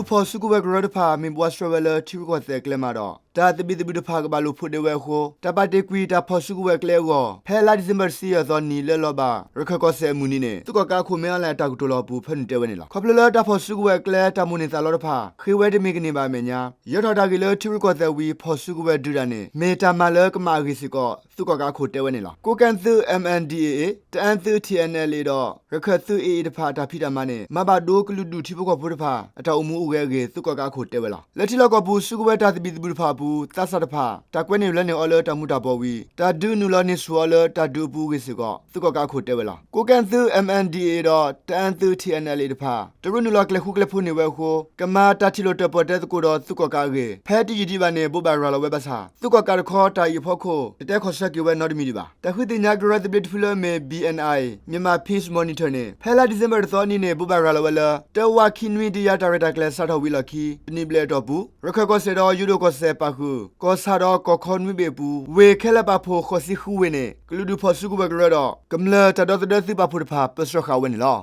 ဖီၣ်စုကဝဲၤကရၢတဖၣ် မ့ၢ်ဘှါဆှဲဝဲလၢထံရူၢ်ကီၢ်သဲးကျဲမးဒီး တၢ်သဘံၣ်သဘုၣ်တဖၣ်ကဘၣ်လိာ်ဖိးဒ့ဝဲအဃိ တၢ်ပာ်တ့ၢ်ကွံာ်တၢ်ဖီၣ်စုကဝဲၤကျဲအဂီၢ် ဖဲလါဒံၣ်စ့ဘၢၣ်တဆံယဲၢ်သီနံၤလၢလီၤဘၣ် ရခၢၣ်ကီၢ်စဲၣ်အမုၢ်နံၤန့ၣ် သုးကီၣ်ကးအခိၣ် မ့ၢ်အီလၣ် အတၢ်ကတိၤလီၤအပူၤ ဖၢနုာ်တဲဝဲန့ၣ်လီၤ. ခီဖျိလၢတၢ်ဖီၣ်စုကဝဲၤကျဲ တၢ်မိၣ်န့ၢ်သးလီတဖၣ် ဃ့ဝဲတမ့ၢ်ကန့ၢ်ဘၣ်အမဲာ်ညါ ယၢၤထီၣ်တၢ်ဂ့ၢ်လၢထံရူၢ်ကီၢ်သဲးဝံၤ ဖီၣ်စုကဝဲၤဒုးတၢ်န့ၣ် မ့ၢ်တၢ်မၤလၢကမၣ်အဂ့ၢ်စ့ၢ်ကီး သုးကီၣ်ကးအခိၣ်တဲဝဲန့ၣ်လီၤ. ကိးကဲၣ်သုး MNDAA, တအၣ်သုး TNLA ဒီး ရခၢၣ်သုး AA တဖၣ်အတၢ်ဖံးတၢ်မၤန့ၣ် မၤဘၣ်ဒိကလုာ်ဒူၣ်ထံဖိကီၢ်ဖိတဖၣ် အတၢ်အိၣ်မူအိၣ်ဂဲၤအဂ့ၢ် သုးကီၣ်ကးအခိၣ်တဲဝဲလီၤ. လၢထံလီၢ်ကီၢ်ပူၤ စုကဝဲၤတၢ်သဘံၣ်သဘုၣ်တဖၣ်အပူၤ သးစၢ်တဖၣ် တၢ်ကွဲန့ၢ်ဘျၢန့ၢ်အီၤလၢတၢ်မူၤတၢ်ဘှီးဝံၤ တၢ်ဒုးနုာ်လီၤန့ၢ်ဆူၣ်အီၤလၢတၢ်ဒုးအပူၤအဂ့ၢ်စ့ၢ်ကီး သုးကီၣ်ကးအခိၣ်တဲဝဲလီၤ. ကိးကဲၣ်သုး MNDAA ဒီး တအၣ်သုး TNLA တဖၣ် တရူးနုာ်လီၤကျဲၤဃူကျဲၤဖိးန့ၢ်ဝဲအဃိ ကမၤတၢ်ထံၣ်လိာ်တၢၣ်ပီၣ်တဲသကိးဒီးသုးကီၣ်ကးအဂ့ၢ် ဖဲတယံာ်ဒံးဘၣ်န့ၣ် ဘိးဘၣ်ရၤလီၤဝဲဘၣ်ဆၣ် သုးကီၣ်ကးတခီ တၢ်အံၤအဖီခိၣ် တတဲခီၣ်ဆၢက့ၤဝဲနီတမံၤဒံးဘၣ်. တၢ်ဃုသ့ၣ်ညါကရၢသဘျ့တဖုလၢအမ့ၢ် BNI Myanmar Peace Monitor န့ၣ် ဖဲလါဒံၣ်စ့ဘၢၣ်တသီအနံၤန့ၣ် ဘိးဘၣ်ရၤလီၤဝဲလၢ တဝးခံနွံဒုးယၤ တၢ်ရဲၣ်တၢ်ကျဲၤစးထီၣ်ဝံၤအလီၢ်ခံ တနံၣ်ဘျဲၣ်အတီၢ်ပူၤ ရခၢၣ်ကီၢ်စဲၣ်ဒီးယိၤဒိၣ်ကီၢ်စဲၣ်ပာ်ဃုာ် ကီၢ်ဆၣ်ဒီးကီၢ်ခီနွံဘ့ၣ်အပူၤ ဝ့ၢ်ခဲလၢာ်ပာ်ဖှိၣ်ဃိးဆံဃုဝ့ၢ်န့ၣ် ကလုာ်ဒူၣ်ဖီၣ်စုကဝဲၤကရၢဒီး ကမျၢၢ်တၢ်ဒီသဒၢသုးပာ်ဖှိၣ်တဖၣ် ပၢဆှၢဃာ်ဝဲန့ၣ်လီၤ.